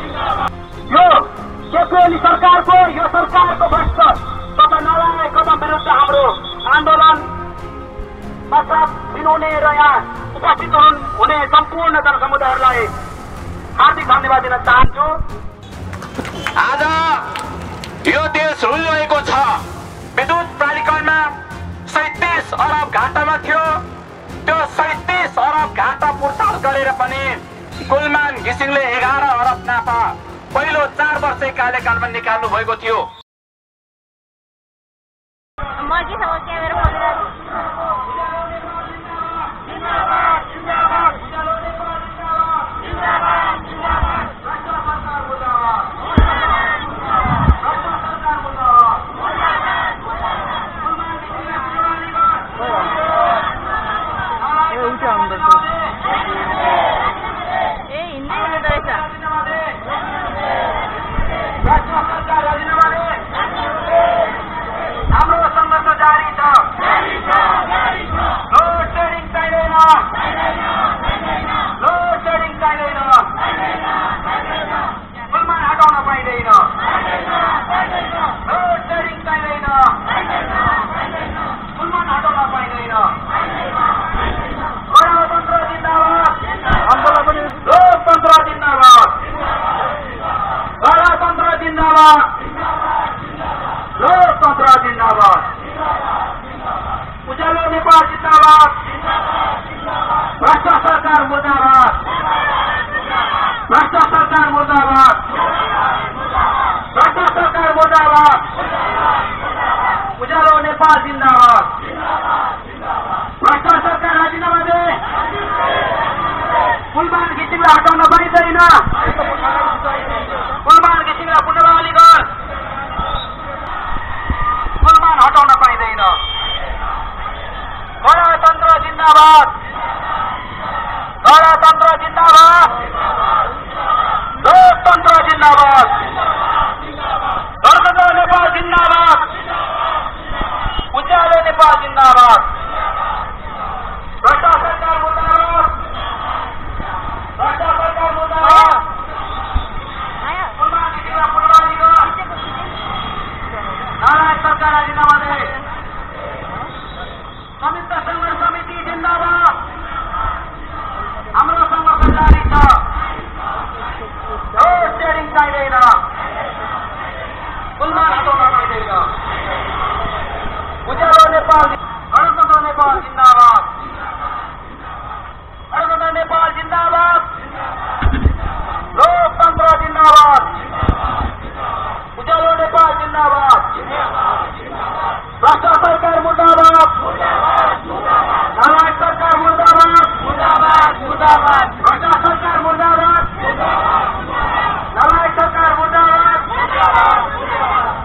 जिन्दाबाद। यो केपी सरकारको यो सरकारको भ्रष्ट तथा नलायक कदम विरुद्ध हाम्रो आन्दोलन साथ दिनुहुने र यहाँ उपस्थित हुने सम्पूर्ण जनसमुदायहरूलाई हार्दिक धन्यवाद दिन चाहन्छु। आज यो देश रुलिरहेको छ। विद्युत प्राधिकरणमा 37 अरब घाटामा थियो। त्यो 37 अरब घाटा पुर्ताल गरेर पनि कुलमान घिसिङले 11 अरब नाफा पहिलो 4 वर्ष कार्यकालमा निकाल्नु भएको थियो। हाम्रो सङ्घर्ष जारी छ। लोड सेडिङ चाहिँदैन, लोड सेडिङ चाहिँदैन, कुलमान हटाउन पाइँदैन, लोड सेडिङ चाहिँदैन, कुलमान हटाउन पाइँदैन। गणतन्त्र जिन्दाबाद, लोकतन्त्र जिन्दाबाद, गणतन्त्र जिन्दाबाद, लोकतन्त्र जिन्दाबाद। उज्यालो नेपाल जिन्दाबाद, भ्रष्ट सरकार मुर्दाबाद, भ्रष्ट सरकार मुर्दाबाद, भ्रष्ट सरकार मुर्दाबाद। उज्यालो नेपाल जिन्दाबाद, भ्रष्ट सरकार राजीनामा दे। कुलमान घिसिङलाई हटाउन पाइँदैन, कुलमान घिसिङलाई पुनर्बहाली गर, कुलमान हटाउन पाइँदैन। गणतन्त्र जिन्दाबाद, गणतन्त्र जिन्दाबाद, लोकतन्त्र जिन्दाबाद, गणतन्त्र नेपाल जिन्दाबाद, उज्यालो नेपाल जिन्दाबाद। भ्रष्ट सरकार मुर्दाबाद, भ्रष्ट सरकार मुर्दाबाद। कुलमान घिसिङलाई पुनर्बहाली गर, नारायण सरकार राजीनामा दे। संयुक्त सङ्घर्ष समिति जिन्दाबाद, हाम्रो सङ्घर्ष जारी छ। लोड सेडिङ चाहिँदैन, कुलमान हटाउन पाइँदैन। उज्यालो नेपाल, गणतन्त्र नेपाल जिन्दाबाद, गणतन्त्र नेपाल जिन्दाबाद, लोकतन्त्र जिन्दाबाद, उज्यालो नेपाल जिन्दाबाद। भ्रष्ट सरकार मुर्दाबाद, नारायण सरकार मुर्दाबाद, भ्रष्ट सरकार मुर्दाबाद, नारायण सरकार मुर्दाबाद,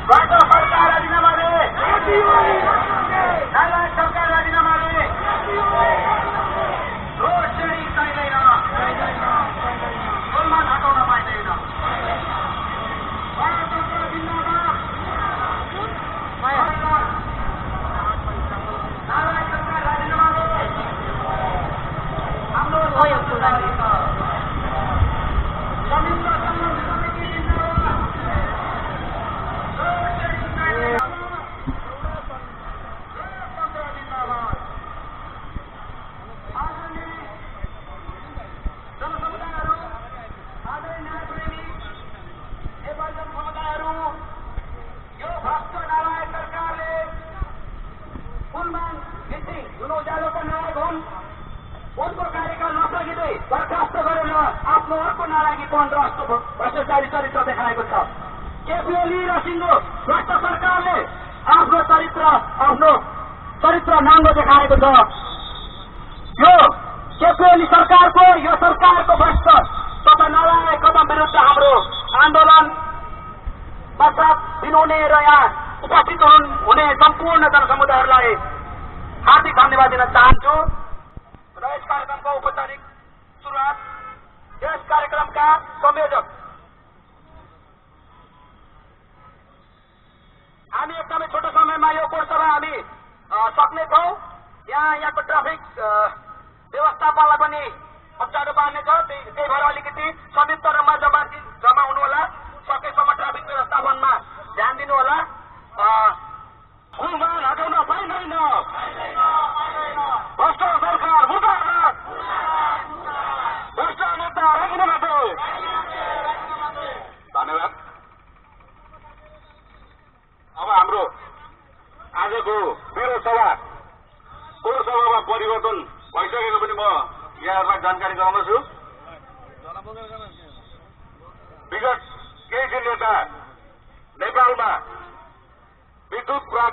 भ्रष्ट सरकार राजीनामा दे, नारायण सरकार राजीनामा दे। लोड सेडिङ चाहिँदैन, कुलमान हटाउन पाइँदैन। गणतन्त्र जिन्दाबाद, नारायण सरकार राजीनामा दे। हाम्रो संयुक्त सङ्घर्ष समिति जिन्दाबाद, लोड सेडिङ चाहिँदैन, लोकतन्त्र जिन्दाबाद। आदरणीय जनसमुदायहरू, आदरणीय न्यायप्रेमी नेपाली जनसमुदायहरू, यो भ्रष्ट नालायक सरकारले कुलमान घिसिङ जुन उज्यालोका नायक हुन्, उनको कार्यकाल नसकिँदै बर्खास्त गरेर आफ्नो अर्को नारायणीपन र भ्रष्टाचारी चरित्र देखाएको छ। केपी ओली र सिङ्गो भ्रष्ट सरकारले आफ्नो चरित्र नाङ्गो देखाएको छ। यो केपी ओली सरकारको यो सरकारको भ्रष्ट तथा नलायक कदम विरुद्ध हाम्रो आन्दोलन साथ दिनुहुने र यहाँ उपस्थित हुने सम्पूर्ण जनसमुदायहरूलाई हार्दिक धन्यवाद दिन चाहन्छु। र यस कार्यक्रमको औपचारिक सुरुवात यस कार्यक्रमका संयोजक हामी एकदमै छोटो समयमा यो कोर्समा हामी सक्नेछौँ। यहाँको ट्राफिक व्यवस्थापनलाई पनि अप्ठ्यारो पार्नेछ। त्यही भएर अलिकति संयुक्त र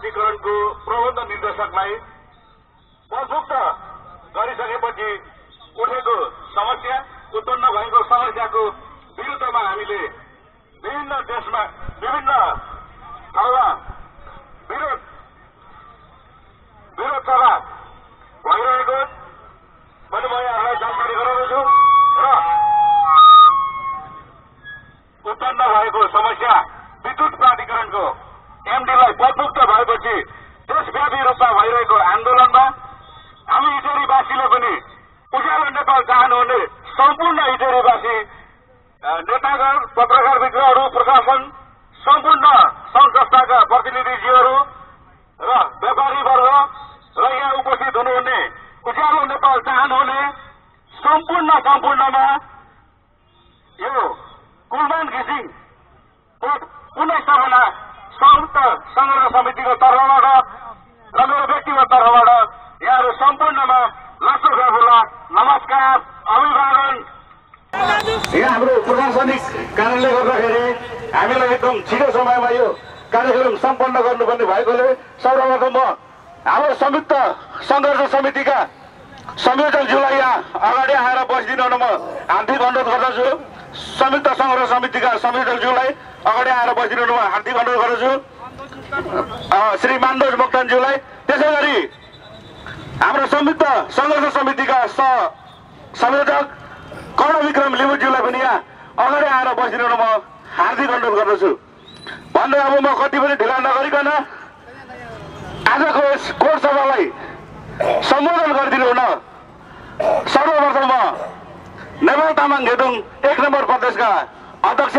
प्राधिकरणको प्रबन्ध निर्देशकलाई पदमुक्त गरिसकेपछि उठेको समस्या, उत्पन्न भएको समस्याको विरुद्धमा हामीले विभिन्न देशमा विभिन्न ठाउँमा विरोध सभा भइरहेको पनि म यहाँलाई जानकारी गराउँदैछु र उत्पन्न भएको समस्या विद्युत प्राधिकरणको एमडीलाई पदमुक्त भएपछि देशव्यापी रूपमा भइरहेको आन्दोलनमा हामी इटेरीवासीले पनि उज्यालो नेपाल चाहनुहुने सम्पूर्ण इटेरीवासी नेतागण, पत्रकार मित्रहरू, प्रशासन, सम्पूर्ण सङ्घ संस्थाका प्रतिनिधिज्यूहरू र व्यापारी वर्ग र यहाँ उपस्थित हुनुहुने उज्यालो नेपाल चाहनुहुने सम्पूर्णमा यो कुलमान घिसिङको पुनः स्थापना संयुक्त संघर्ष समितिको तर्फबाट र मेरो व्यक्तिगत तर्फबाट यहाँहरू सम्पूर्णमा लासो गाफुला नमस्कार, अभिवादन। यहाँ हाम्रो प्रशासनिक कारणले गर्दाखेरि हामीलाई एकदम छिटो समयमा यो कार्यक्रम सम्पन्न गर्नुपर्ने भएकोले सर्वप्रथम म हाम्रो संयुक्त संघर्ष समितिका संयोजकज्यूलाई यहाँ अगाडि आएर बसिदिनु म हार्दिक अनुरोध गर्दछु। संयुक्त संघर्ष समितिका संयोजकज्यूलाई अगाडि आएर बसिदिनु म हार्दिक अनुरोध गर्दछु। श्री मानदोज मोक्तानज्यूलाई, त्यसै गरी हाम्रो संयुक्त संघर्ष समितिका संयोजक कर्णविक्रम लिम्बुज्यूलाई पनि यहाँ अगाडि आएर बसिदिनु म हार्दिक अनुरोध गर्दछु। भन्दै अब म कति पनि ढिला नगरिकन आजको यस कोट सभालाई सम्बोधन गरिदिनु हुन सर्वप्रथम म नेपाल तामाङ घेदुङ 1 नम्बर प्रदेशका अध्यक्ष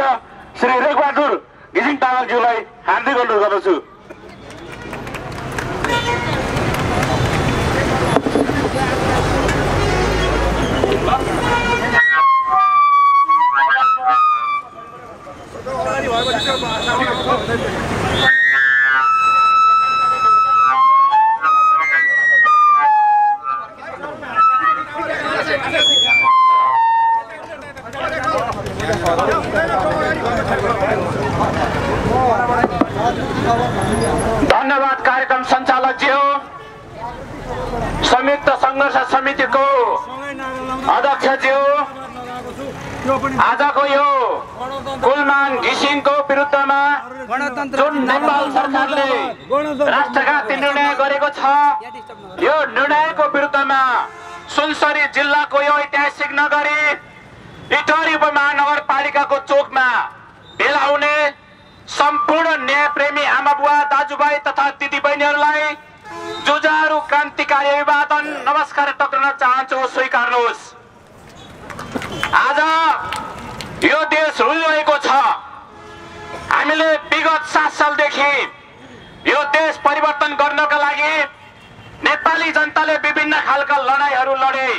श्री रेखबहादुर घिसिङ तामाङज्यूलाई हार्दिक अनुरोध गर्दछु। धन्यवाद कार्यक्रम सञ्चालकज्यू, संयुक्त संघर्ष समितिको अध्यक्षज्यू, आजको यो कुलमान घिसिङको विरुद्धमा जुन नेपाल सरकारले राष्ट्रघाती निर्णय गरेको छ, यो निर्णयको विरुद्धमा सुनसरी जिल्लाको यो ऐतिहासिक नगरी इटहरी उपमहानगरपालिकाको चोकमा भेला हुने सम्पूर्ण न्यायप्रेमी आमाबुवा, दाजुभाइ तथा दिदीबहिनीहरूलाई जुझारु क्रान्तिकारी अभिवादन, नमस्कार टक्राउन चाहन्छु, स्वीकार्नुहोस्। आज यो देश रुइरहेको छ। हामीले विगत 7 सालदेखि यो देश परिवर्तन गर्नका लागि नेपाली जनताले विभिन्न खालका लडाईहरू लडे,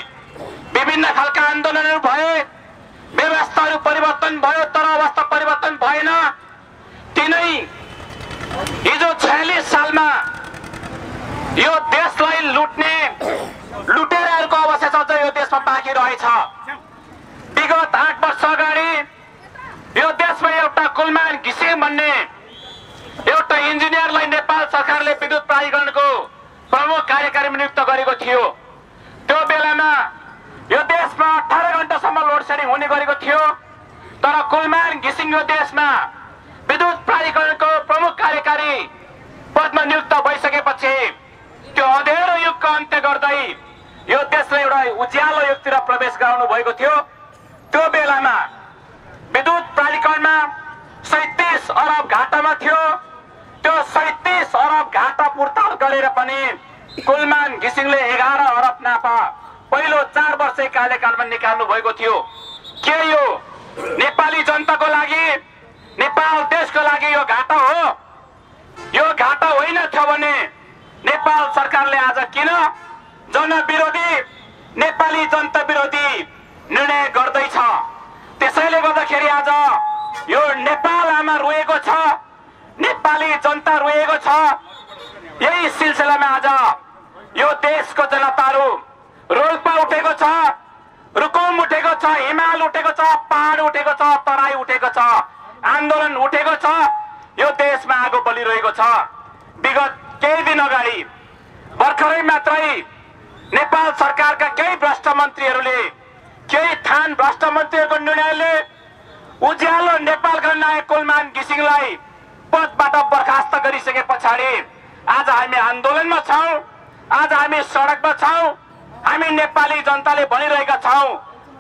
विभिन्न खालका आन्दोलनहरू भए, व्यवस्थाहरू परिवर्तन भयो, तर अवस्था परिवर्तन भएन। तिनै हिजो 46 सालमा यो देशलाई लुट्ने लुटेराहरूको अवशेष अझ यो देशमा बाँकी रहेछ। विगत 8 वर्ष अगाडि यो देशमा एउटा कुलमान घिसिङ भन्ने एउटा इन्जिनियरलाई नेपाल सरकारले विद्युत प्राधिकरणको प्रमुख कार्यकारीमा नियुक्त गरेको थियो। त्यो बेलामा यो देशमा 18 घण्टासम्म लोड सेडिङ हुने गरेको थियो, तर कुलमान घिसिङ यो देशमा विद्युत प्राधिकरणको प्रमुख कार्यकारी पदमा नियुक्त भइसकेपछि त्यो अँध्यारो युगको अन्त्य गर्दै यो देशलाई एउटा उज्यालो युगतिर प्रवेश गराउनु भएको थियो। त्यो बेलामा विद्युत प्राधिकरणमा 37 अरब घाटामा थियो। त्यो 37 अरब घाटा पुर्ताल गरेर पनि कुलमान घिसिङले 11 अरब नाफा पहिलो 4 वर्षै कार्यकालमा निकाल्नु भएको थियो। के यो नेपाली जनताको लागि, नेपाल देशको लागि यो घाटा हो? यो घाटा होइन थियो भने नेपाल सरकारले आज किन जनविरोधी, नेपाली जनता विरोधी निर्णय गर्दैछ? त्यसैले गर्दाखेरि आज यो नेपाल आमा रोएको छ, नेपाली जनता रोएको छ। यही सिलसिलामा आज यो देशको जनताहरू रोल्पा उठेको छ, रुकुम उठेको छ, हिमाल उठेको छ, पहाड उठेको छ, तराई उठेको छ, आन्दोलन उठेको छ। यो देशमा आगो बलिरहेको छ। विगत केही दिन अगाडि भर्खरै मात्रै नेपाल सरकारका केही भ्रष्ट मन्त्रीहरूले केही थान भ्रष्ट मन्त्रीहरूको निर्णयले उज्यालो नेपालका नायक कुलमान घिसिङलाई पदबाट बर्खास्त गरिसके पछाडि आज हामी आन्दोलनमा छौं, आज हामी सडकमा छौं। हामी नेपाली जनताले भनिरहेका छौं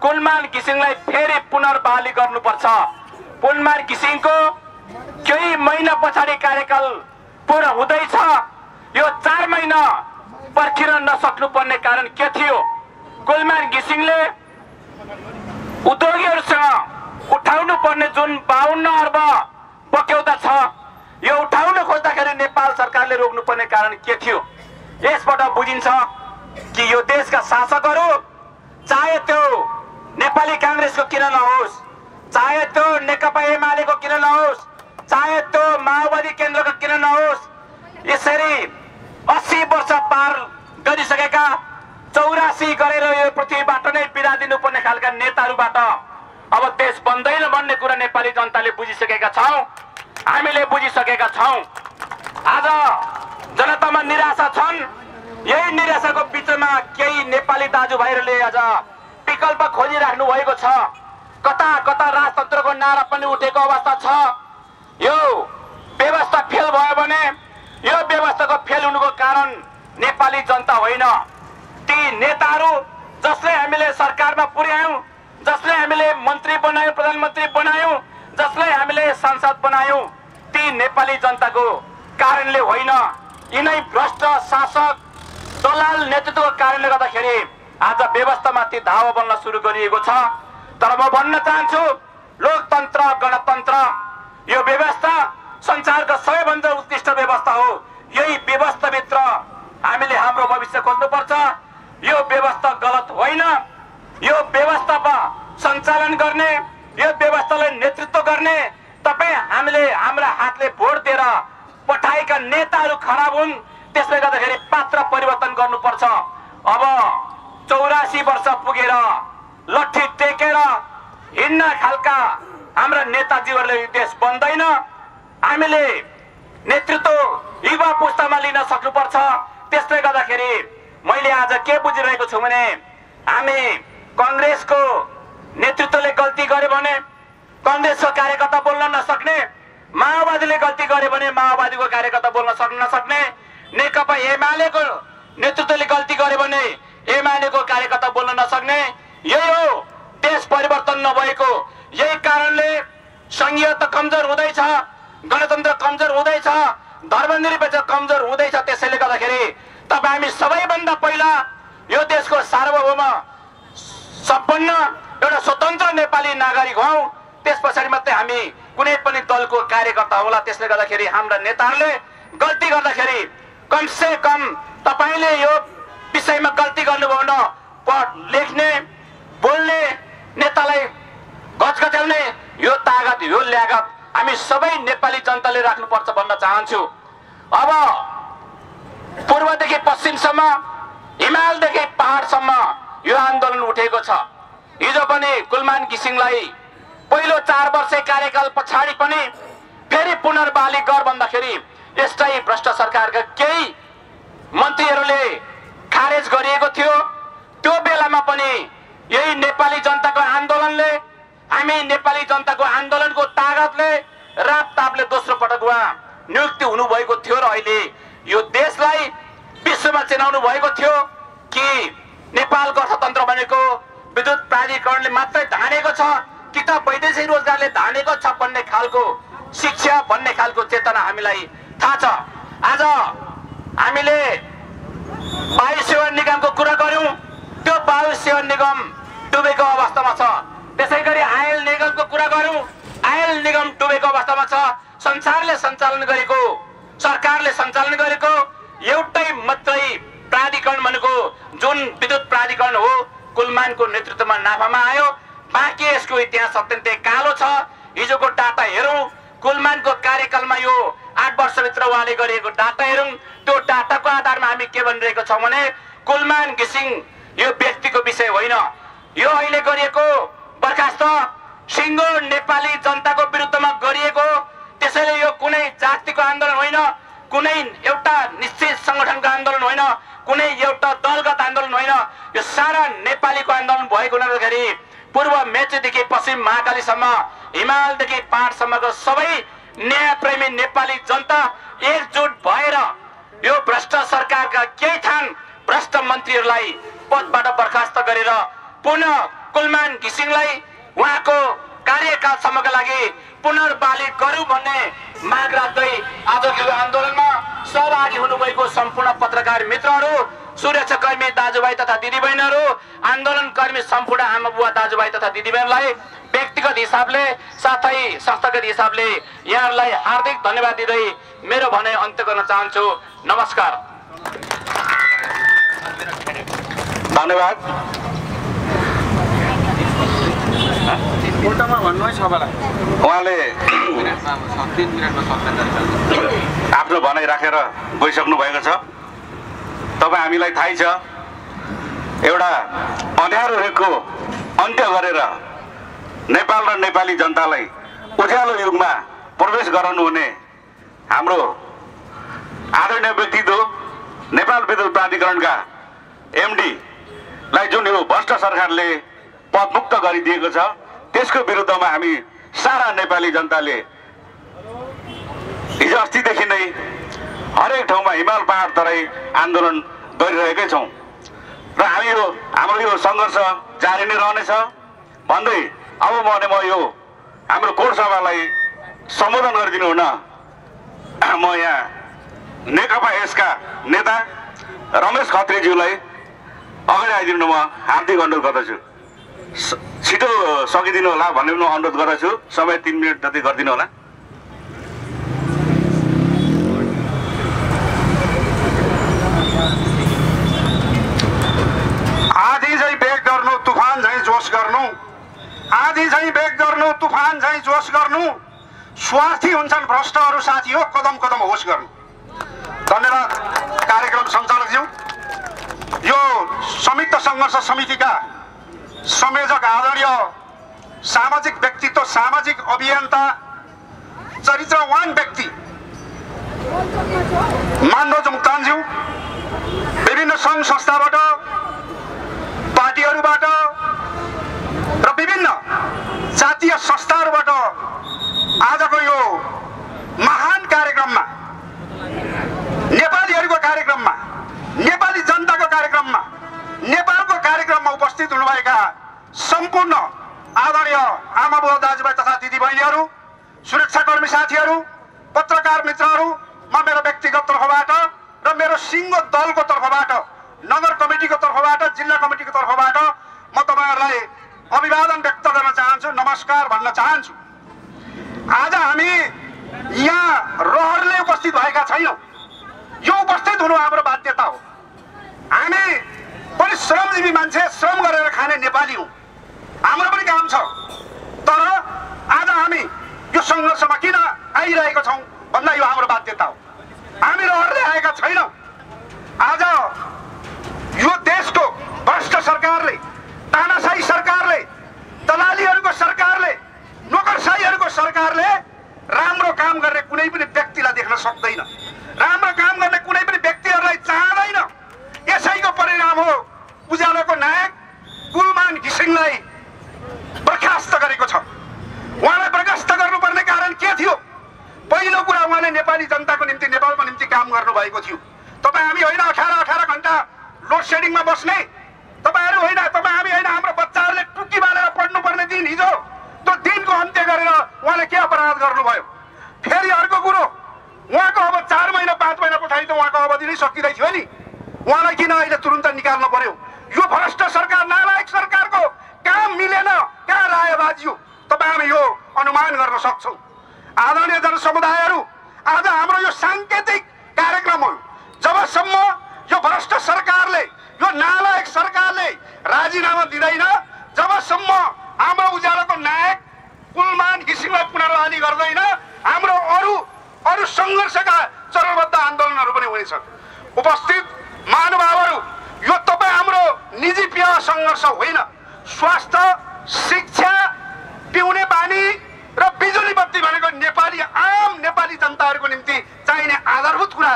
कुलमान घिसिङलाई फेरि पुनर्बहाली गर्नुपर्छ। कुलमान घिसिङको केही महिना पछाडि कार्यकाल पूरा हुँदैछ। यो 4 महिना पर्खिन नसक्नु पर्ने कारण के थियो? कुलमान घिसिङले उद्योगीहरूसँग उठाउनु पर्ने जुन 52 अर्ब बक्यौता छ, यो उठाउन खोज्दाखेरि नेपाल सरकारले रोक्नु पर्ने कारण के थियो? यसबाट बुझिन्छ कि यो देशका शासकहरू चाहे त्यो नेपाली कांग्रेसको किन नहोस्, चाहे त्यो नेकपा एमालेको किन नहोस्, चाहे त्यो माओवादी केन्द्रको किन नहोस्, यसरी 80 वर्ष पार गरिसकेका 84 गरेर यो पृथ्वीबाट नै बिदा दिनुपर्ने खालका नेताहरूबाट अब देश बन्दैन भन्ने कुरा नेपाली जनताले बुझिसकेका छौं, हामीले बुझिसकेका छौं। आज जनतामा निराशा छन्। यही निराशाको बीचमा केही नेपाली दाजुभाइहरूले आज विकल्प खोजिराख्नु भएको छ। कता कता राजतन्त्रको नारा पनि उठेको अवस्था छ। यो व्यवस्था फेल भयो भने यो व्यवस्थाको फेल हुनुको कारण नेपाली जनता होइन, ती नेताहरू जसले हामीले सरकारमा पुर्यायौं, जसले हामीले मन्त्री बनायौं, प्रधानमन्त्री बनायौं, जसले हामीले सांसद बनायौं, ती नेपाली जनताको कारणले होइन, यिनै भ्रष्ट शासक दलाल नेतृत्वको कारणले गर्दाखेरि आज व्यवस्थामाथि धावा बन्न सुरु गरिएको छ। तर म भन्न चाहन्छु लोकतन्त्र गणतन्त्र यो व्यवस्था संसारको सबैभन्दा उत्कृष्ट व्यवस्था हो। यही व्यवस्थाभित्र हामीले हाम्रो भविष्य खोज्नुपर्छ। यो व्यवस्था गलत होइन। यो व्यवस्थामा सञ्चालन गर्ने, यो व्यवस्थालाई नेतृत्व गर्ने तपाई हामीले हाम्रा हातले भोट दिएर पठाएका नेताहरू खराब हुन्। त्यसले गर्दाखेरि पात्र परिवर्तन गर्नुपर्छ। अब 84 वर्ष पुगेर लट्ठी टेकेर हिँड्न खालका हाम्रा नेताजीहरूले यो देश बन्दैन। हामीले नेतृत्व युवा पुस्तामा लिन सक्नुपर्छ। त्यसले गर्दाखेरि मैले आज के बुझिरहेको छु भने हामी कांग्रेसको नेतृत्वले गल्ती गर्यो भने कांग्रेसको कार्यकर्ता बोल्न नसक्ने, माओवादीले गल्ती गर्यो भने माओवादीको कार्यकर्ता बोल्न नसक्ने, नेकपा एमालेको नेतृत्वले गल्ती गर्यो भने एमालेको कार्यकर्ता बोल्न नसक्ने, यही हो देश परिवर्तन नभएको। यही कारणले संघीयता कमजोर हुँदैछ, गणतन्त्र कमजोर हुँदैछ, धर्मनिरपेक्ष कमजोर हुँदैछ। त्यसैले गर्दाखेरि तपाईँ हामी सबैभन्दा पहिला यो देशको सार्वभौम सम्पन्न एउटा स्वतन्त्र नेपाली नागरिक हौं। त्यस पछाडि मात्रै हामी कुनै पनि दलको कार्यकर्ता होला। त्यसले गर्दाखेरि हाम्रा नेताहरूले गल्ती गर्दाखेरि कम से कम तपाईले यो विषयमा गल्ती गर्नुभयो भने पढ लेख्ने बोल्ने नेतालाई गजगजाउने यो तागत यो ल्यागत हामी सबै नेपाली जनताले राख्नुपर्छ भन्न चाहन्छु। अब पूर्वदेखि पश्चिमसम्म, हिमालदेखि पहाडसम्म यो आन्दोलन उठेको छ। हिजो पनि कुलमान घिसिङलाई पहिलो 4 वर्ष कार्यकाल पछाडि पनि फेरि पुनर्बहाली गर भन्दाखेरि यस्तै भ्रष्ट सरकारका केही मन्त्रीहरूले खारेज गरिएको थियो। त्यो बेलामा पनि यही नेपाली जनताको आन्दोलनले, हामी नेपाली जनताको आन्दोलनको तागतले रापतापले दोस्रो पटक उहाँ नियुक्ति हुनुभएको थियो र अहिले यो देशलाई विश्वमा चिनाउनु भएको थियो कि नेपाल गणतन्त्र भनेको विद्युत प्राधिकरणले मात्रै धानेको छ कि त वैदेशिक रोजगारले धानेको छ भन्ने खालको शिक्षा, भन्ने खालको चेतना हामीलाई थाहा छ। आज हामीले वायु सेवन निगमको कुरा गर्यौं, त्यो वायु सेवन निगम डुबेको अवस्थामा छ। त्यसैगरी आयल निगमको कुरा गर्यौं, आयल निगम डुबेको अवस्थामा छ। संसारले सञ्चालन गरेको, सरकारले सञ्चालन गरेको एउटै मात्रै प्राधिकरण भनेको जुन विद्युत प्राधिकरण हो, कुलमानको नेतृत्वमा नाफामा आयो। बाँकी यसको इतिहास अत्यन्तै कालो छ। हिजोको डाटा हेरौं, कुलमानको कार्यकालमा यो 8 वर्षभित्र उहाँले गरेको डाटा हेरौं, त्यो डाटाको आधारमा हामी के भनिरहेको छौं भने कुलमान घिसिङ यो व्यक्तिको विषय होइन, यो अहिले गरिएको बर्खास्त सिङ्गो नेपाली जनताको विरुद्धमा गरिएको। त्यसैले यो कुनै जातिको आन्दोलन होइन, कुनै एउटा निश्चित संगठनको आन्दोलन होइन, कुनै एउटा दलगत आन्दोलन होइन, यो सारा नेपालीको आन्दोलन भएको हुनाले गर्दाखेरि पूर्व मेचीदेखि पश्चिम महाकालीसम्म, हिमालदेखि पहाडसम्मको सबै न्यायप्रेमी नेपाली जनता एकजुट भएर यो भ्रष्ट सरकारका केही थान भ्रष्ट मन्त्रीहरूलाई पदबाट बर्खास्त गरेर पुनः कुलमान घिसिङलाई उहाँको कार्यकालसम्मका लागि पुनर्बहाली गरौँ भन्ने माग राख्दै आजको यो आन्दोलनमा सहभागी हुनुभएको सम्पूर्ण पत्रकार मित्रहरू, सुरक्षाकर्मी दाजुभाइ तथा दिदीबहिनीहरू, आन्दोलनकर्मी सम्पूर्ण आमा बुवा दाजुभाइ तथा दिदीबहिनीलाई व्यक्तिगत हिसाबले साथै संस्थागत हिसाबले यहाँहरूलाई हार्दिक धन्यवाद दिँदै मेरो भनाइ अन्त्य गर्न चाहन्छु। नमस्कार। धन्यवाद। उहाँले आफ्नो भनाइ राखेर गइसक्नु भएको छ। तपाईँ हामीलाई थाहै छ, एउटा अँध्यारो युगको अन्त्य गरेर नेपाल र नेपाली जनतालाई उज्यालो युगमा प्रवेश गराउनुहुने हाम्रो आदरणीय व्यक्तित्व नेपाल विद्युत प्राधिकरणका एमडीलाई जुन यो भ्रष्ट सरकारले पदमुक्त गरिदिएको छ, त्यसको विरुद्धमा हामी सारा नेपाली जनताले हिजो अस्तिदेखि नै हरेक ठाउँमा हिमाल पहाड तराई आन्दोलन गरिरहेकै छौँ र हाम्रो यो सङ्घर्ष जारी नै रहनेछ भन्दै अब म यो हाम्रो कोर सभालाई सम्बोधन गरिदिनु हुन म यहाँ नेकपा यसका नेता रमेश खत्रीज्यूलाई अगाडि आइदिनु म हार्दिक अनुरोध गर्दछु। छिटो सकिदिनु होला भन्ने म अनुरोध गर्दछु। समय 3 मिनट जति गरिदिनु होला। आधी चाहिँ बेग गर्नु, तुफान चाहिँ जोस गर्नु, आधी चाहिँ बेग गर्नु, तुफान चाहिँ जोस गर्नु, स्वार्थी हुन्छन् भ्रष्टहरू साथी हो, कदम कदम होस गर्नु। धन्यवाद कार्यक्रम सञ्चालकज्यू। यो संयुक्त सङ्घर्ष समितिका संयोजक आदरणीय सामाजिक व्यक्तित्व, सामाजिक अभियन्ता, चरित्रवान व्यक्ति मानव मुक्तानज्यू, विभिन्न सङ्घ संस्थाबाट, पार्टीहरूबाट र विभिन्न जातीय संस्थाहरूबाट आजको यो महान कार्यक्रममा, नेपालीहरूको कार्यक्रममा, नेपाली जनताको कार्यक्रममा, नेपालको कार्यक्रममा उपस्थित हुनुभएका सम्पूर्ण आदरणीय आमा बुवा दाजुभाइ तथा दिदीबहिनीहरू, सुरक्षाकर्मी साथीहरू, पत्रकार मित्रहरू, म मेरो व्यक्तिगत तर्फबाट र मेरो सिङ्गो दलको तर्फबाट, नगर कमिटीको तर्फबाट, जिल्ला कमिटीको तर्फबाट म तपाईँहरूलाई अभिवादन व्यक्त गर्न चाहन्छु, नमस्कार भन्न चाहन्छु। आज हामी यहाँ रहरले उपस्थित भएका छैनौँ। यो उपस्थित हुनु हाम्रो बाध्यता हो। हामी पनि श्रमजीवी मान्छे, श्रम गरेर खाने नेपाली हौँ, हाम्रो पनि काम छ। तर आज हामी यो सङ्घर्षमा किन आइरहेको छौँ भन्दा यो हाम्रो बाध्यता हो। हामी रहरले आएका छैनौँ। आज यो देशको भ्रष्ट सरकारले, तानाशाही सरकारले, दलालीहरूको सरकारले, नोकरशाहीहरूको सरकारले राम्रो काम गर्ने कुनै पनि व्यक्तिलाई देख्न सक्दैन, राम्रो काम गर्ने कुनै पनि व्यक्तिहरूलाई चाहँदैन। यसैको परिणाम हो उज्यालोको नायक कुलमान घिसिङलाई बर्खास्त गरेको छ। उहाँलाई बर्खास्त गर्नुपर्ने कारण के थियो? पहिलो कुरा, उहाँले नेपाली जनताको निम्ति, नेपालको निम्ति काम गर्नुभएको थियो। तपाईँ हामी होइन 18 घण्टा लोड सेडिङमा बस्ने, तपाईँहरू होइन, तपाईँ हामी होइन, हाम्रो बच्चाहरूले टुक्की बालेर पढ्नुपर्ने दिन हिजो, त्यो दिनको अन्त्य गरेर उहाँले के अपराध गर्नुभयो? फेरि अर्को कुरो, उहाँको अब 4 महिना 5 महिना पछाडि त उहाँको अवधि नै सकिँदै थियो नि, उहाँलाई किन अहिले तुरुन्त निकाल्नु पर्यो? यो भ्रष्ट सरकार, नालायक सरकारको काम मिलेन, कहाँ रायबाजी हो? तपाईँ हामी यो अनुमान गर्न सक्छौँ। आदरणीय जनसमुदायहरू, आज हाम्रो यो साङ्केतिक कार्यक्रम हो। जबसम्म यो भ्रष्ट सरकारले, यो नालायक सरकारले राजीनामा दिँदैन, जबसम्म हाम्रो उज्यालोको नायक कुलमान घिसिङलाई पुनर्बहाली गर्दैन, हाम्रो अरू सङ्घर्षका चरणबद्ध आन्दोलनहरू पनि हुनेछन्। उपस्थित महानुभावहरू, यो तपाईँ हाम्रो निजी पेय सङ्घर्ष होइन। स्वास्थ्य, शिक्षा, पिउने पानी र बिजुली बत्ती भनेको नेपाली, आम नेपाली जनताहरूको निम्ति चाहिने आधारभूत कुरा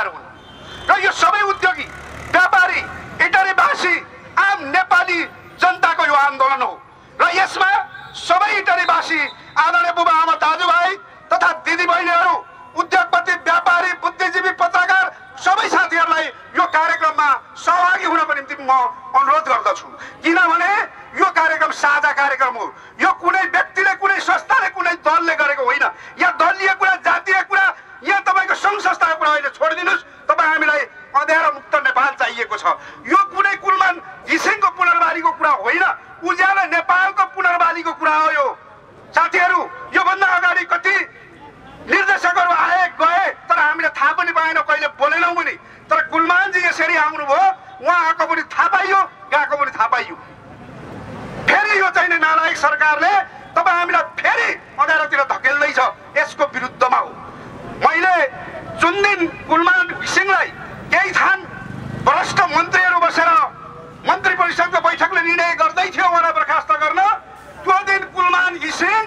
आदरणीय बुबा आमा दाजुभाइ तथा दिदीबहिनीहरू, उद्योगपति, व्यापारी, बुद्धिजीवी, पत्रकार सबै साथीहरूलाई यो कार्यक्रममा सहभागी हुनको निम्ति म अनुरोध गर्दछु। किनभने यो कार्यक्रम साझा कार्यक्रम हो। यो कुनै व्यक्तिले, कुनै संस्थाले, कुनै दलले गरेको होइन। यहाँ दलीय कुरा, जातीय कुरा, यहाँ तपाईँको सङ्घ संस्थाको कुरा अहिले छोडिदिनुहोस्। तपाईँ हामीलाई अँध्यारो मुक्त नेपाल चाहिएको छ। यो कुनै कुलमान घिसिङको पुनर्वालीको कुरा होइन, उज्यालो नेपालको पुनर्वालीको कुरा हो यो। साथीहरू, योभन्दा अगाडि कति निर्देशकहरू आए गए, तर हामीले थाहा पनि पाएनौँ, कहिले बोलेनौँ पनि। तर कुलमानजी यसरी आउनुभयो, उहाँ आएको पनि थाहा पाइयो, गएको पनि थाहा पाइयो। फेरि यो चाहिँ नालायक सरकारले तपाईँ हामीलाई फेरि अँध्यारोतिर धकेल्दैछ, यसको विरुद्धमा हो। मैले जुन दिन कुलमान घिसिङलाई केही थान भ्रष्ट मन्त्रीहरू बसेर मन्त्री परिषदको बैठकले निर्णय गर्दै थियो उहाँलाई बर्खास्त गर्न, त्यो दिन कुलमान घिसिङ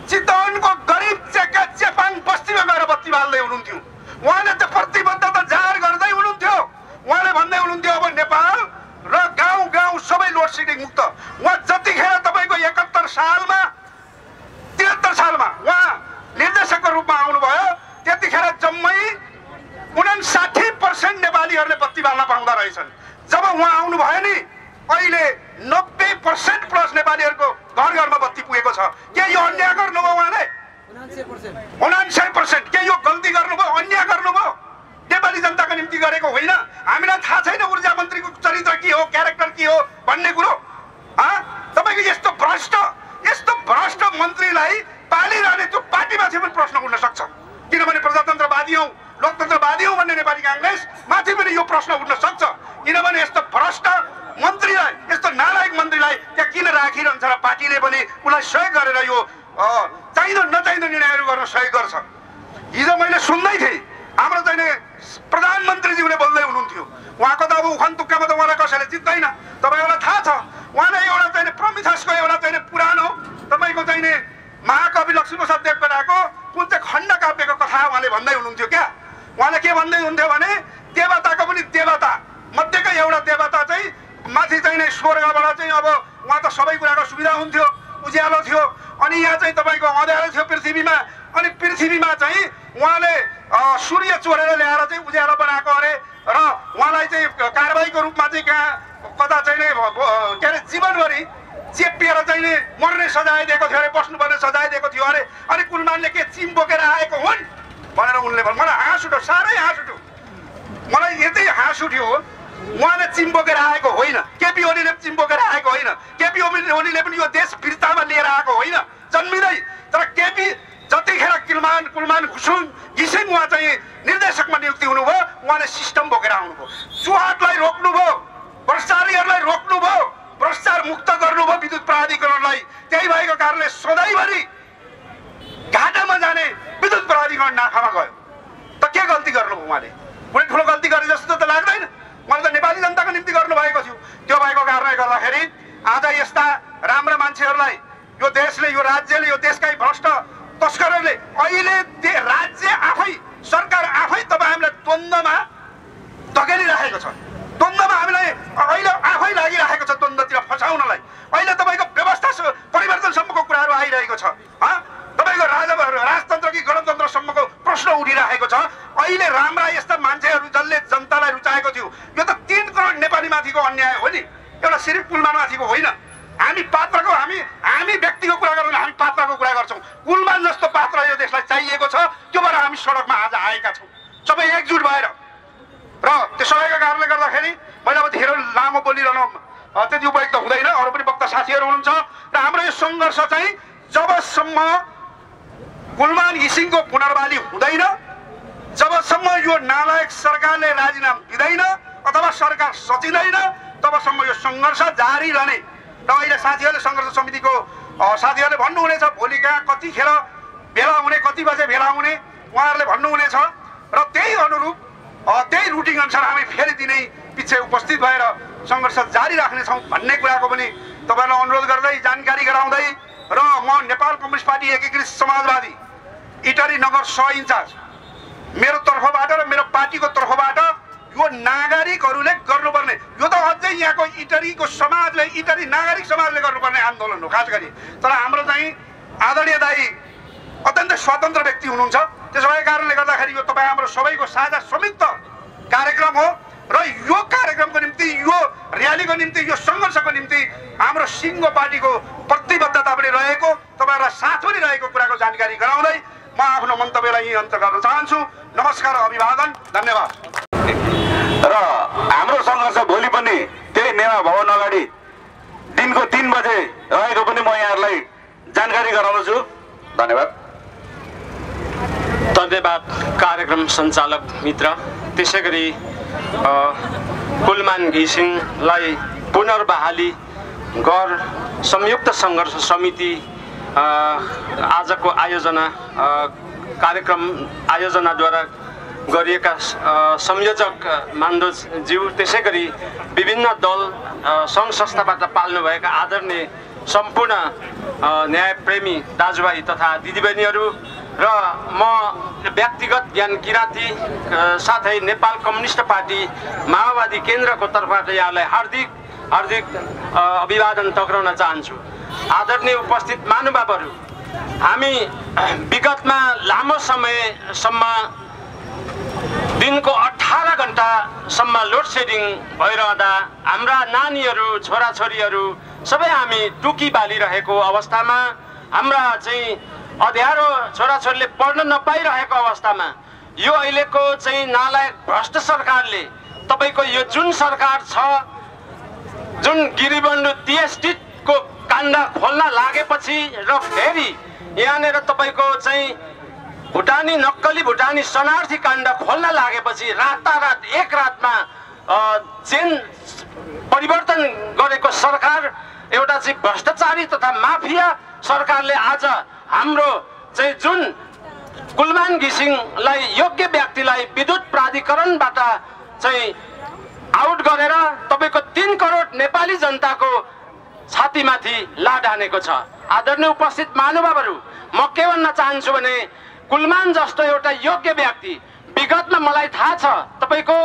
चितवनको गरिब चेपाङ बस्तीमा गएर बत्ती बाल्दै हुनुहुन्थ्यो। उहाँले त्यो प्रतिबद्धता जाहेर गर्दै हुनुहुन्थ्यो। उहाँले भन्दै हुनुहुन्थ्यो अब नेपाल र गाउँ गाउँ सबै लोड सेडिङ मुक्त। उहाँ जतिखेर तपाईँको 71 सालमा 73 सालमा उहाँ निर्देशकको रूपमा आउनुभयो, त्यतिखेर जम्मै 59% नेपालीहरूले बत्ती बाल्न पाउँदा रहेछन्। जब उहाँ आउनुभयो नि, अहिले 90% प्लस नेपालीहरूको घर घरमा बत्ती पुगेको छ। के यो अन्याय गर्नुभयो उहाँले? 59%। के यो गल्ती गर्नुभयो, अन्याय गर्नुभयो? नेपाली जनताको निम्ति गरेको होइन। हामीलाई थाहा छैन ऊर्जा मन्त्रीको चरित्र के हो, क्यारेक्टर के हो भन्ने कुरो। तपाईँको यस्तो भ्रष्ट मन्त्रीलाई पालिरहने त्यो पार्टीमाथि पनि प्रश्न उठ्न सक्छ। किनभने प्रजातन्त्रवादी हौ, लोकतन्त्रवादी हौ भन्ने नेपाली काङ्ग्रेस माथि पनि यो प्रश्न उठ्न सक्छ। किनभने यस्तो भ्रष्ट मन्त्रीलाई, यस्तो नालायक मन्त्रीलाई त्यहाँ किन राखिरहन्छ र पार्टीले पनि उसलाई सहयोग गरेर यो चाहिँदो नचाहिँदो निर्णयहरू गर्न सहयोग गर्छ। हिजो मैले सुन्दै थिएँ, हाम्रो चाहिँ प्रधानमन्त्रीज्यूले बोल्दै हुनुहुन्थ्यो। उहाँको त अब उखान तुक्कामा त उहाँलाई कसैले जित्दैन। तपाईँहरूलाई थाहा छ, उहाँले एउटा चाहिँ प्रमिथसको एउटा चाहिँ पुरानो तपाईँको चाहिँ महाकवि लक्ष्मीप्रसाद देवकोटाको कुन चाहिँ खण्ड काव्यको कथा उहाँले भन्दै हुनुहुन्थ्यो। क्या उहाँले के भन्दै हुन्थ्यो भने देवताको पनि देवता मध्येकै एउटा देवता चाहिँ माथि चाहिँ स्वर्गबाट चाहिँ अब उहाँ त सबै कुराको सुविधा हुन्थ्यो, उज्यालो थियो। अनि यहाँ चाहिँ तपाईँको अँध्यारो थियो पृथ्वीमा। अनि पृथ्वीमा चाहिँ उहाँले सूर्य चोरेर ल्याएर चाहिँ उज्यालो बनाएको अरे र उहाँलाई चाहिँ कारबाहीको रूपमा चाहिँ कता चाहिँ के अरे जीवनभरि चेपिएर चाहिँ मर्ने सजाय दिएको थियो अरे, बस्नुपर्ने सजाय दिएको थियो अरे। अनि कुलमानले के चिम बोकेर आएको हुन् भनेर उनले भन्नु। मलाई हाँस उठ्यो, साह्रै हाँस उठ्यो। मलाई यतै हाँस उठ्यो। उहाँले चिम बोकेर आएको होइन, केपी ओलीले चिम बोकेर आएको होइन, केपी ओलीले पनि यो देश वीरतामा लिएर आएको होइन जन्मिँदै। तर केपी जतिखेर कुलमान घिसिङ उहाँ चाहिँ निर्देशकमा नियुक्ति हुनुभयो, उहाँले सिस्टम बोकेर आउनुभयो। चुहाटलाई रोक्नुभयो, भ्रष्टाचारीहरूलाई रोक्नुभयो, भ्रष्टाचार मुक्त गर्नुभयो विद्युत प्राधिकरणलाई। त्यही भएको कारणले सधैँभरि घाटामा जाने विद्युत प्राधिकरण नाफामा गयो। त के गल्ती गर्नुभयो उहाँले? कुनै ठुलो गल्ती गरे जस्तो त लाग्दैन। उहाँले त नेपाली जनताको निम्ति गर्नुभएको थियो। त्यो भएको कारणले गर्दाखेरि आज यस्ता राम्रा मान्छेहरूलाई यो देशले, यो राज्यले, यो देशकै भ्रष्ट तस्करहरूले अहिले राज्य आफै, सरकार आफै तपाईँ हामीलाई द्वन्द्वमा धकेलिराखेको छ। द्वन्द्वमा हामीलाई अहिले आफै लागिरहेको छ द्वन्द्वतिर फसाउनलाई। अहिले तपाईँको व्यवस्था परिवर्तनसम्मको कुराहरू आइरहेको छ। तपाईँको राजतन्त्र कि गणतन्त्रसम्मको प्रश्न उठिरहेको छ। अहिले राम्रा यस्ता मान्छेहरू जसले जनतालाई रुचाएको थियो, यो त 3 करोड नेपाली माथिको अन्याय हो नि, एउटा सिर्फ कुलमान माथिको होइन। हामी पात्रको, हामी व्यक्तिको कुरा गर्दैन, हामी पात्रको कुरा गर्छौँ। कुलमान जस्तो पात्र यो देशलाई चाहिएको छ, त्यो भएर हामी सडकमा आज आएका छौँ सबै एकजुट भएर। र त्यो सबैको कारणले गर्दाखेरि मैले अब धेरै लामो बोलिरहनु त्यति उपयुक्त हुँदैन। अरू पनि वक्ता साथीहरू हुनुहुन्छ र हाम्रो यो सङ्घर्ष चाहिँ जबसम्म कुलमान घिसिङको पुनर्वाली हुँदैन, जबसम्म यो नालायक सरकारले राजीनामा दिँदैन अथवा सरकार सचिँदैन, तबसम्म यो सङ्घर्ष जारी रहने। र अहिले साथीहरूले सङ्घर्ष समितिको साथीहरूले भन्नुहुनेछ भोलि कहाँ कतिखेर भेला हुने, कति बजे भेला हुने उहाँहरूले भन्नुहुनेछ। र त्यही अनुरूप त्यही रुटिन अनुसार हामी फेरि दिनै पछि उपस्थित भएर सङ्घर्ष जारी राख्नेछौँ भन्ने कुराको पनि तपाईँलाई अनुरोध गर्दै, जानकारी गराउँदै र म नेपाल कम्युनिस्ट पार्टी एकीकृत समाजवादी इटरी नगर सह इन्चार्ज मेरो तर्फबाट र मेरो पार्टीको तर्फबाट यो नागरिकहरूले गर्नुपर्ने, यो त अझै यहाँको इटरीको समाजले, इटरी नागरिक समाजले गर्नुपर्ने आन्दोलन हो खास गरी। तर हाम्रो चाहिँ आदरणीय दाई अत्यन्तै स्वतन्त्र व्यक्ति हुनुहुन्छ। त्यसो भएको कारणले गर्दाखेरि यो तपाईँ हाम्रो सबैको साझा संयुक्त कार्यक्रम हो र यो कार्यक्रमको निम्ति, यो र्यालीको निम्ति, यो सङ्घर्षको निम्ति हाम्रो सिङ्गो पार्टीको प्रतिबद्धता पनि रहेको, तपाईँहरूलाई साथ पनि रहेको कुराको जानकारी गराउँदै म आफ्नो मन्तव्यलाई यही अन्त गर्न चाहन्छु। नमस्कार, अभिवादन, धन्यवाद। र हाम्रो सङ्घर्ष भोलि पनि त्यही नेवा भवन अगाडि दिनको 3 बजे रहेको पनि म यहाँहरूलाई जानकारी गराउँछु। धन्यवाद। धन्यवाद कार्यक्रम सञ्चालक मित्र। त्यसै गरी कुलमान घिसिङलाई पुनर्बहाली गर संयुक्त सङ्घर्ष समिति आजको आयोजना कार्यक्रम आयोजनाद्वारा गरिएका संयोजक मान्दोज्यू, त्यसै गरी विभिन्न दल सङ्घ संस्थाबाट पाल्नुभएका आदरणीय सम्पूर्ण न्यायप्रेमी दाजुभाइ तथा दिदीबहिनीहरू र म व्यक्तिगत ज्ञान किराँती साथै नेपाल कम्युनिस्ट पार्टी माओवादी केन्द्रको तर्फबाट यहाँलाई हार्दिक हार्दिक अभिवादन टक्राउन चाहन्छु। आदरणीय उपस्थित महानुभावहरू, हामी विगतमा लामो समयसम्म दिनको 18 घण्टासम्म लोड सेडिङ भइरहँदा हाम्रा नानीहरू, छोराछोरीहरू सबै हामी टुकी बालिरहेको अवस्थामा, हाम्रा चाहिँ अँध्यारो छोराछोरीले पढ्न नपाइरहेको अवस्थामा यो अहिलेको चाहिँ नालायक भ्रष्ट सरकारले, तपाईँको यो जुन सरकार छ, जुन गिरिबन्धु टीएसटीको काण्ड खोल्न लागेपछि र फेरि यहाँनिर तपाईँको चाहिँ भुटानी नक्कली भुटानी शरणार्थी काण्ड खोल्न लागेपछि रातारात एक रातमा चेन परिवर्तन गरेको सरकार, एउटा चाहिँ भ्रष्टाचारी तथा माफिया सरकारले आज हाम्रो चाहिँ जुन कुलमान घिसिङलाई योग्य व्यक्तिलाई विद्युत प्राधिकरणबाट चाहिँ आउट गरेर तपाईँको 3 करोड नेपाली जनताको छातीमाथि लाड हानेको छ। आदरणीय उपस्थित महानुभावहरू, म के भन्न चाहन्छु भने कुलमान जस्तो एउटा योग्य व्यक्ति विगतमा मलाई थाहा छ। तपाईँको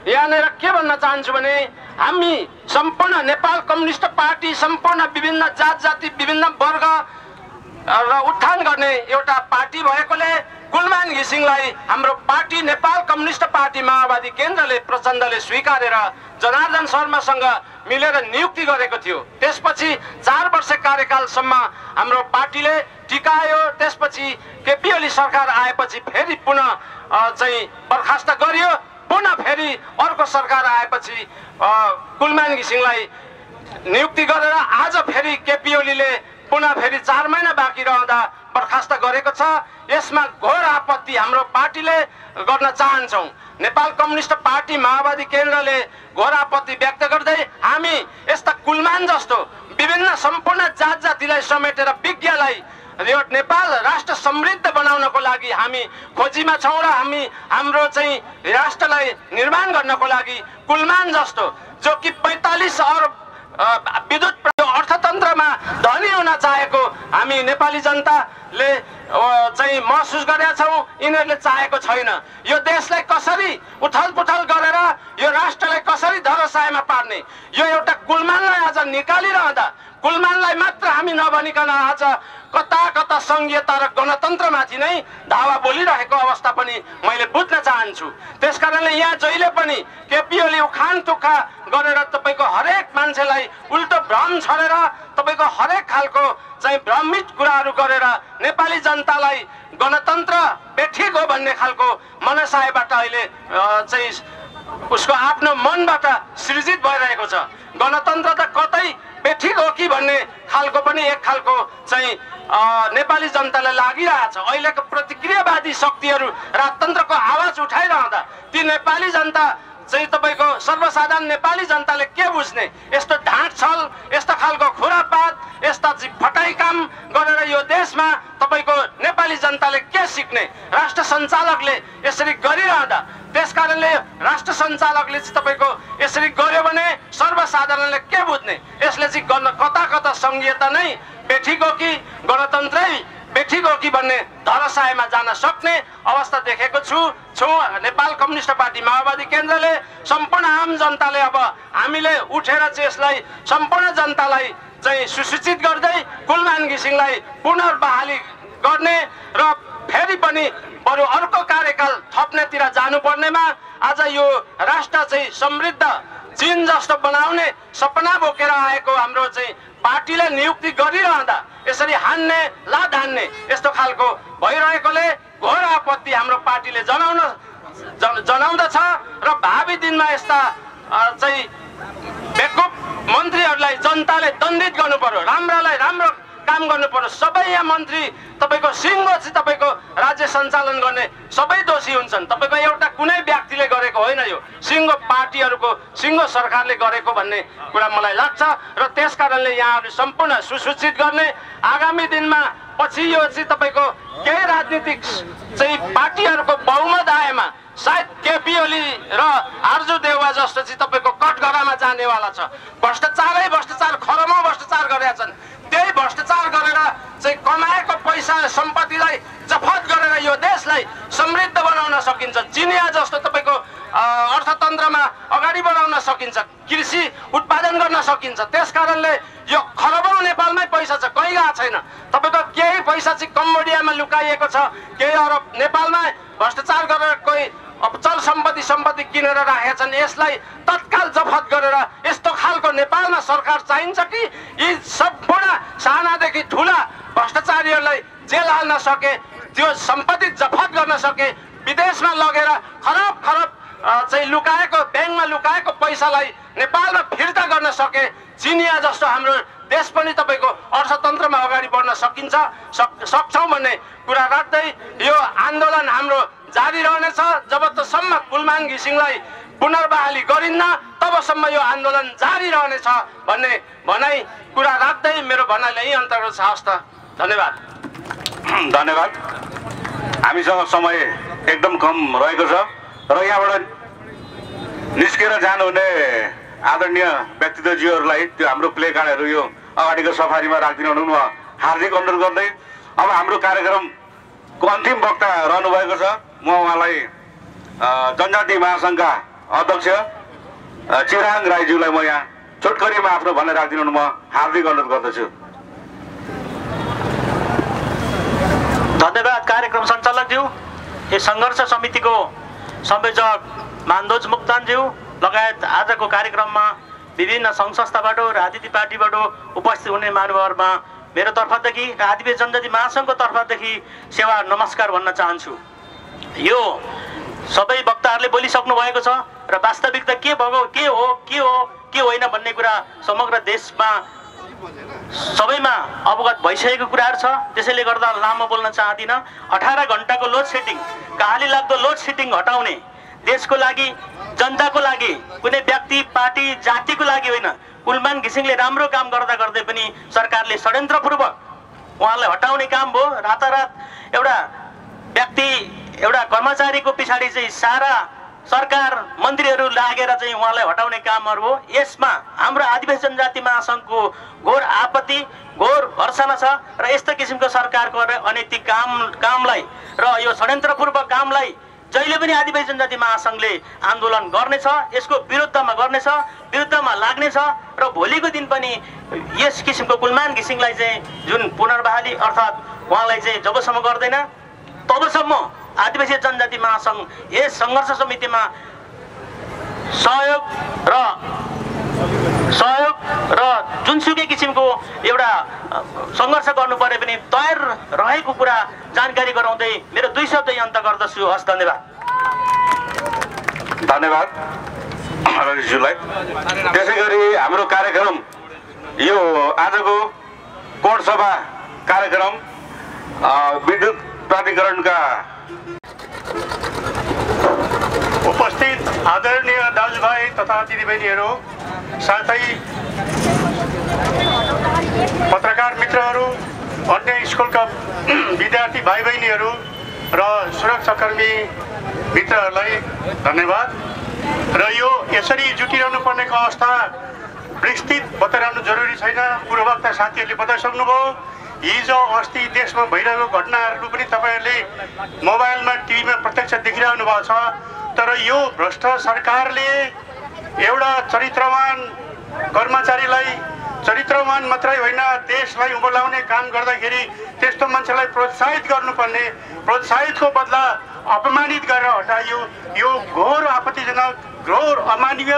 यहाँनिर के भन्न चाहन्छु भने हामी सम्पूर्ण नेपाल कम्युनिस्ट पार्टी सम्पूर्ण विभिन्न जात जाति विभिन्न वर्ग र उत्थान गर्ने एउटा पार्टी भएकोले कुलमान घिसिङलाई हाम्रो पार्टी नेपाल कम्युनिस्ट पार्टी माओवादी केन्द्रले प्रचण्डले स्वीकारेर जनार्दन शर्मासँग मिलेर नियुक्ति गरेको थियो। त्यसपछि 4 वर्ष कार्यकालसम्म हाम्रो पार्टीले टिकायो। त्यसपछि केपी ओली सरकार आएपछि फेरि पुनः चाहिँ बर्खास्त गरियो। पुनः फेरि अर्को सरकार आएपछि कुलमान घिसिङलाई नियुक्ति गरेर आज फेरि केपी ओलीले पुनः फेरि 4 महिना बाँकी रहँदा बर्खास्त गरेको छ। यसमा घोर आपत्ति हाम्रो पार्टीले गर्न चाहन्छौँ। नेपाल कम्युनिस्ट पार्टी माओवादी केन्द्रले घोर आपत्ति व्यक्त गर्दै हामी यस्ता कुलमान जस्तो विभिन्न सम्पूर्ण जात जातिलाई समेटेर विज्ञलाई यो नेपाल राष्ट्र समृद्ध बनाउनको लागि हामी खोजीमा छौँ र हामी हाम्रो चाहिँ राष्ट्रलाई निर्माण गर्नको लागि कुलमान जस्तो जो कि 45 अरब विद्युत अर्थतन्त्रमा धनी हुन चाहेको हामी नेपाली जनताले चाहिँ महसुस गरेका छौँ। यिनीहरूले चाहेको छैन। यो देशलाई कसरी उथल पुथल गरेर यो राष्ट्रलाई कसरी धराशायमा पार्ने, यो एउटा कुलमानलाई आज निकालिरहँदा कुलमानलाई मात्र हामी नभनिकन आज कता कता संघीयता र गणतन्त्रमाथि नै धावा बोलिरहेको अवस्था पनि मैले बुझ्न चाहन्छु। त्यसकारणले यहाँ जहिले पनि केपी ओली उखान तुक्का गरेर तपाईँको हरेक मान्छेलाई उल्टो भ्रम छरेर तपाईँको हरेक खालको चाहिँ भ्रमित कुराहरू गरेर नेपाली जनतालाई गणतन्त्र बेठिक हो भन्ने खालको मनसायबाट अहिले चाहिँ उसको आफ्नो मनबाट सृजित भइरहेको छ। गणतन्त्र त कतै बेठिक हो कि भन्ने खालको पनि एक खालको चाहिँ नेपाली जनतालाई लागिरहेछ। अहिलेको प्रतिक्रियावादी शक्तिहरू राजतन्त्रको आवाज उठाइरहँदा ती नेपाली जनता चाहिँ तपाईँको सर्वसाधारण नेपाली जनताले के बुझ्ने? यस्तो ढाँट छल, यस्तो खालको खुरापात, यस्ता फटाइ काम गरेर यो देशमा तपाईँको नेपाली जनताले के सिक्ने? राष्ट्र सञ्चालकले यसरी गरिरहँदा त्यसकारणले राष्ट्र सञ्चालकले चाहिँ तपाईँको यसरी गर्यो भने सर्वसाधारणले के बुझ्ने? यसले चाहिँ कता कता संघीयता नै बेठिक हो कि गणतन्त्रै बेठिक हो कि भन्ने धराशायमा जान सक्ने अवस्था देखेको छु। नेपाल कम्युनिस्ट पार्टी माओवादी केन्द्रले सम्पूर्ण आम जनताले अब हामीले उठेर चाहिँ यसलाई सम्पूर्ण जनतालाई चाहिँ सुसूचित गर्दै कुलमान घिसिङलाई पुनर्बहाली गर्ने र फेरि पनि बरु अर्को कार्यकाल थप्नेतिर जानुपर्नेमा आज यो राष्ट्र चाहिँ समृद्ध चीन जस्तो बनाउने सपना बोकेर आएको हाम्रो चाहिँ पार्टीले नियुक्ति गरिरहँदा यसरी हान्ने लाद हान्ने यस्तो खालको भइरहेकोले घोर आपत्ति हाम्रो पार्टीले जनाउँदछ र भावी दिनमा यस्ता चाहिँ बेकुफ मन्त्रीहरूलाई जनताले दण्डित गर्नु पर्यो, राम्रालाई राम्रो काम गर्नु पर्यो। सबै यहाँ मन्त्री तपाईँको सिङ्गो चाहिँ तपाईँको राज्य सञ्चालन गर्ने सबै दोषी हुन्छन्। तपाईँको एउटा कुनै व्यक्तिले गरेको होइन, यो सिङ्गो पार्टीहरूको सिङ्गो सरकारले गरेको भन्ने कुरा मलाई लाग्छ र त्यस कारणले यहाँहरू सम्पूर्ण सुसूचित गर्ने आगामी दिनमा पछि यो चाहिँ तपाईँको केही राजनीतिक चाहिँ पार्टीहरूको बहुमत आएमा सायद केपी ओली र आर्जु देउवा जस्तो चाहिँ तपाईँको कठघरामा जानेवाला छ। भ्रष्टाचारै भ्रष्टाचार, खरमो भ्रष्टाचार गरेका छन्। त्यही भ्रष्टाचार गरेर चाहिँ कमाएको पैसा सम्पत्तिलाई जफत गरेर यो देशलाई समृद्ध बनाउन सकिन्छ। चिनिया जस्तो तपाईँको अर्थतन्त्रमा अगाडि बढाउन सकिन्छ, कृषि उत्पादन गर्न सकिन्छ। त्यस कारणले यो खरबौँ नेपालमै पैसा छ, कहीँ गएको छैन। तपाईँको केही पैसा चाहिँ कम्बोडियामा लुकाइएको छ, केही अरब नेपालमा भ्रष्टाचार गरेर कोही अचल सम्पत्ति किनेर राखेका छन्। यसलाई तत्काल जफत गरेर यस्तो खालको नेपालमा सरकार चाहिन्छ कि यी सम्पूर्ण सानादेखि ठुला भ्रष्टाचारीहरूलाई जेल हाल्न सके, त्यो सम्पत्ति जफत गर्न सके, विदेशमा लगेर खरब चाहिँ लुकाएको ब्याङ्कमा लुकाएको पैसालाई नेपालमा फिर्ता गर्न सके। चिनिया जस्तो हाम्रो देश पनि तपाईँको अर्थतन्त्रमा अगाडि बढ्न सक्छौँ भन्ने कुरा राख्दै यो आन्दोलन हाम्रो जारी रहनेछ। जबसम्म कुलमान घिसिङलाई पुनर्बहाली गरिन्न तबसम्म यो आन्दोलन जारी रहनेछ भन्ने भनाइ कुरा राख्दै मेरो भनाइलाई यही अन्तर्गत छ। हस्त, धन्यवाद। धन्यवाद। हामीसँग समय एकदम कम रहेको छ र यहाँबाट निस्केर जानुहुने आदरणीय व्यक्तित्वज्यूहरूलाई त्यो हाम्रो प्ले कार्डहरू यो अगाडिको सफारीमा राखिदिनु हुनु म हार्दिक अनुरोध गर्दै अब हाम्रो कार्यक्रमको अन्तिम वक्ता रहनुभएको छ। म उहाँलाई जनजाति महासङ्घका अध्यक्ष चिराङ राईज्यूलाई म यहाँ छोटकरीमा आफ्नो भनाइ राखिदिनु हुनु म हार्दिक अनुरोध गर्दछु। धन्यवाद कार्यक्रम सञ्चालकज्यू, यो सङ्घर्ष समितिको संयोजक मानदोज मुक्तानज्यू लगायत आजको कार्यक्रममा विभिन्न सङ्घ संस्थाबाट राजनीतिक पार्टीबाट उपस्थित हुने महानुभावहरूमा मेरो तर्फदेखि र आदिवासी जनजाति महासङ्घको तर्फदेखि सेवा नमस्कार भन्न चाहन्छु। यो सबै वक्ताहरूले बोलिसक्नु भएको छ र वास्तविकता के भएको, के होइन भन्ने कुरा समग्र देशमा सबैमा अवगत भइसकेको कुराहरू छ। त्यसैले गर्दा लामो बोल्न चाहदिनँ। 18 घण्टाको लोड सेडिङ, कहाली लाग्दो लोड सेडिङ हटाउने देशको लागि, जनताको लागि, कुनै व्यक्ति पार्टी जातिको लागि होइन। कुलमान घिसिङले राम्रो काम गर्दा गर्दै पनि सरकारले षड्यन्त्रपूर्वक उहाँलाई हटाउने काम भयो। रातारात एउटा व्यक्ति, एउटा कर्मचारीको पछाडि चाहिँ सारा सरकार मन्त्रीहरू लागेर चाहिँ उहाँलाई हटाउने कामहरू हो। यसमा हाम्रो आदिवासी जनजाति महासङ्घको घोर आपत्ति, घोर भर्सना छ र यस्तो किसिमको सरकारको अनैतिक कामलाई र यो षड्यन्त्रपूर्वक कामलाई जहिले पनि आदिवासी जनजाति महासङ्घले आन्दोलन गर्नेछ, यसको विरुद्धमा लाग्नेछ र भोलिको दिन पनि यस किसिमको कुलमान घिसिङलाई चाहिँ जुन पुनर्बहाली अर्थात् उहाँलाई चाहिँ जबसम्म गर्दैन तबसम्म आदिवासी जनजाति महासङ्घ यस सङ्घर्ष समितिमा सहयोग र जुनसुकै किसिमको एउटा सङ्घर्ष गर्नु परे पनि तयार रहेको कुरा जानकारी गराउँदै मेरो 2 शब्द अन्त गर्दछु। हस्, धन्यवाद। धन्यवाद रनिसज्यूलाई। त्यसै गरी हाम्रो कार्यक्रम यो आजको कोण सभा कार्यक्रम विद्युत प्राधिकरणका उपस्थित आदरणीय दाजुभाइ तथा दिदीबहिनीहरू, साथै पत्रकार मित्रहरू, अन्य स्कुलका विद्यार्थी भाइ बहिनीहरू र सुरक्षाकर्मी मित्रहरूलाई धन्यवाद। र यो यसरी जुटिरहनु पर्नेको अवस्था विस्तृत बताइरहनु जरुरी छैन। पूर्ववक्ता साथीहरूले बताइसक्नुभयो। हिजो अस्ति देशमा भइरहेको घटनाहरू पनि तपाईँहरूले मोबाइलमा, टिभीमा प्रत्यक्ष देखिरहनु भएको छ। तर यो भ्रष्ट सरकारले एउटा चरित्रवान कर्मचारीलाई चरित्रवान मात्रै होइन, देशलाई उभोलाउने काम गर्दाखेरि त्यस्तो मान्छेलाई प्रोत्साहित गर्नुपर्ने, प्रोत्साहितको बदला अपमानित गरेर हटाइयो। यो घोर आपत्तिजनक, घोर अमानवीय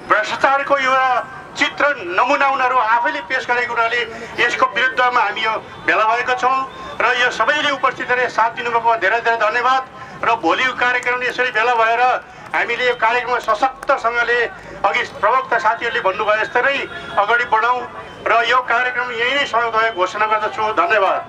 भ्रष्टाचारको एउटा चित्र नमुना उनीहरू आफैले पेश गरेको हुनाले यसको विरुद्धमा हामी यो भेला भएका छौँ र यो सबैले उपस्थित रहे साथ दिनुभएकोमा धेरै धेरै धन्यवाद। र भोलिको कार्यक्रम यसरी भेला भएर हामीले यो कार्यक्रममा सशक्तसँगले अघि प्रवक्ता साथीहरूले भन्नुभयो यस्तै अगाडि बढाउँ र यो कार्यक्रम यही नै समाप्त भएको घोषणा गर्दछु। धन्यवाद।